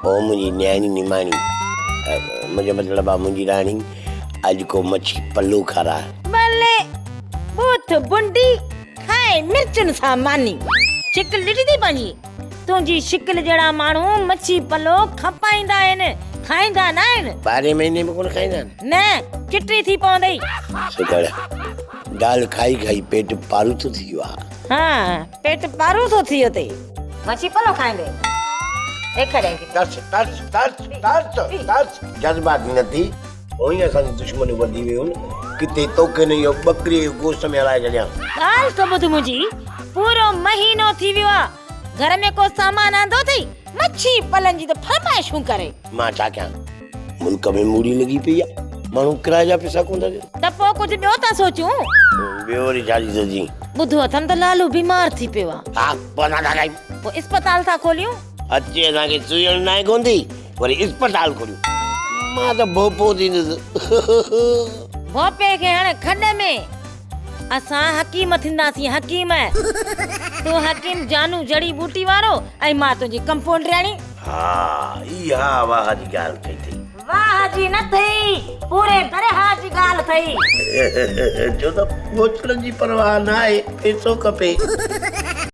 او منهنجي نياڻي نماڻي، منهنجو مطلب آ منهنجي راڻي، اڄ ڪو مڇي پلو کاراء. ڀلي ٻوٿ بنڊي کائي مرچن سان ماني. شڪل ڏٺي اٿئي پنهنجي؟ تنهنجي شڪل جهڙا ماڻهو مڇي پلو کپائيندا آهن، کائيندا ناهن. ٻارهين مهيني ۾ ڪونه کائيندا آهن؟ نه، چٽي ٿي پوندئي. سگهڙ، دال کائي کائي پيٽ پاروٿو ٿي ويو آ. ها، پيٽ پاروٿو ٿي ويو اٿئي. مڇي پلو کائيندين؟ ڏيکاريائين ٿي. ترس، ترس، ترس، ترس، ترس. جذباتي نه ٿي. هونئن ئي اسان جون دشمنيون وڌي ويون آهن. ڪٿي توکي نه اهو ٻڪريء جو گوشت ۾ هلائي ڇڏيان. ڳالهه ته ٻڌ منهنجي، پورو مهينو ٿي ويو آ، گهر ۾ ڪو سامان آندو اٿئي؟ مڇي پلن جي ته فرمائشون ڪري. مان ڇا ڪيان؟ ملڪ ۾ موڙي لڳي پئي آ، ماڻهو ڪرائي جا پئسا ڪونه ٿا ڏين. ته پوء ڪجهه ٻيو ٿا سوچون. ٻيو وري ڇا جي سوچين؟ ٻڌو اٿم ته لالو بيمار ٿي پيو آ. ها، پوء اسان ڇا ڪيون؟ پوء اسپتال ٿا کوليون. اچي اسان کي سوئڻ ناهي ڪوندي، وري اسپتال کوليون. مان ته ڀوپو ٿيندس. ڀوپي کي هڻ کڏ ۾. اسان حڪيم ٿينداسين حڪيم. تون حڪيم جانو جڙي ٻوٽي وارو ۽ مان تنهنجي ڪمپائونڊرياڻي. ها اها واهه جي ڳالهه ڪئي اٿئي. واهه جي نه ٿئي، پوري درياهه جي ڳالهه ٿئي. ڇو ته پوچڙن جي پرواهه نه آهي، پئسو کپي.